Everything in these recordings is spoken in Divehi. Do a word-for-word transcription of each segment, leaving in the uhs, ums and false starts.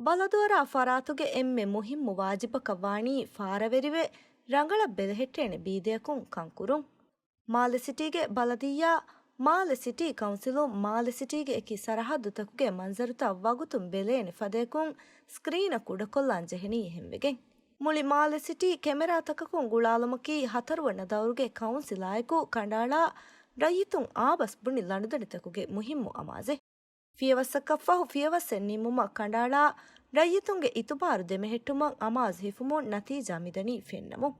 ބަލަދުއަރާ ފަރާތުގެ އެންމެ މުހިއްމު ވާޖިބަކަށް ވާނީ ފާރަވެރިވެ، ރަނގަޅަށް ބެލެހެއްޓޭނެ ބީދަޔަކުން ކަންކުރުން. މާލެ ސިޓީގެ ބަލަދިއްޔާ، މާލެ ސިޓީ ކައުންސިލުން މާލެ ސިޓީގެ އެކި ސަރަހައްދުތަކުގެ މަންޒަރުތައް ވަގުތުން ބެލޭނެ ފަދަޔަކުން ސްކްރީނަށް ކުޑަކޮށްލާން ޖެހެނީ އެހެންވެގެން. މުޅި މާލެ ސިޓީ ކެމެރާތަކަކުން ގުޅާލުމަކީ ހަތަރުވަނަ ދައުރުގެ ކައުންސިލާއެކު ކަނޑައަޅާ ރައްޔިތުން އާބަސް ބުނި ލަނޑުދަނޑިތަކުގެ މުހިއްމު އަމާޒެއް. ފިޔަވައްސަކަށްފަހު ފިޔަވައްސެއް ނިމުމަށް ކަނޑައަޅާ، ރައްޔިތުންގެ އިތުބާރު ދެމެހެއްޓުމަށް އަމާޒު ހިފުމުން ނަތީޖާ މިދަނީ ފެންނަމުން.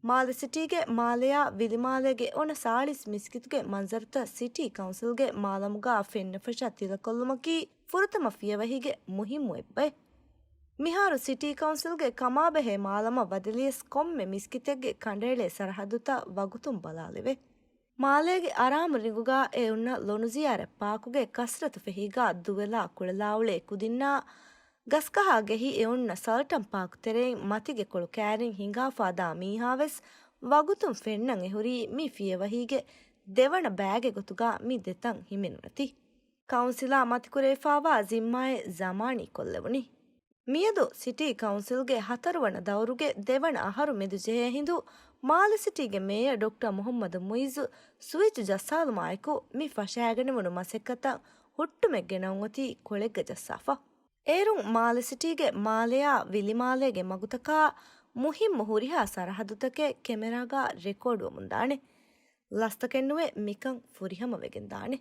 މާލެ ސިޓީގެ މާލެއާ ވިލިމާލޭގެ އޮނަ ސާޅީސް މިސްކިތުގެ މަންޒަރުތައް ސިޓީ ކައުންސިލްގެ މާލަމުގާ ފެންނަފަށަށް ތިލަކޮށްލުމަކީ ފުރަތަމަ ފިޔަވަހީގެ މުހިއްމު އެއްބައެއް. މިހާރު ސިޓީ ކައުންސިލްގެ ކަމާބެހޭ މާލަމަށް ވަދެލިޔަސް ކޮންމެ މިސްކިތެއްގެ ކަނޑައެޅޭ ސަރަހައްދުތައް ވަގުތުން ބަލާލެވޭ. މާލޭގެ އަރާމު ރިނގުގާ އެ އޮންނަ ލޮނުޒިޔާރަތް ޕާކުގެ ކަސްރަތު ފެހީގާ ދުވެލާ ކުޅެލާ އުޅޭ ކުދިންނާ ގަސްކަހާ ގެހި އެ އޮންނަ ސަލްޓަން ޕާކު ތެރެއިން މަތިގެ ކޮޅު ކައިރިން ހިނގާފާ ދާ މީހާވެސް ވަގުތުން ފެންނަން އެހުރީ މި ފިޔަވަހީގެ ދެވަނަ ބައިގެ ގޮތުގާ މި ދެތަން ހިމެނުނެތި. ކައުންސިލާ މަތިކުރެވިފާވާ ޒިންމާއެއް ޒަމާނީ ކޮށްލެވުނީ. މިއަދު ސިޓީ ކައުންސިލްގެ ހަތަރުވަނަ ދައުރުގެ ދެވަނަ އަހަރު މެދު ޖެހޭ ހިނދު، މާލެ ސިޓީގެ މޭޔަރ ޑޮކްޓަރ މުހައްމަދު މުއިއްޒު ސުވިޗު ޖައްސާލުމާއެކު، މި ފަށައިގަނެވުނު މަސައްކަތަށް ހުއްޓުމެއް ގެނައުން އޮތީ ކޮޅެއްގަ ޖައްސާފަ. އޭރުން މާލެ ސިޓީގެ މާލެއާ ވިލިމާލޭގެ މަގުތަކާ މުހިއްމު ހުރިހާ ސަރަހައްދުތަކެއް ކެމެރާގާ ރެކޯޑްވަމުންދާނެ. ލަސްތަކެއްނުވެ މިކަން ފުރިހަމަވެގެންދާނެ.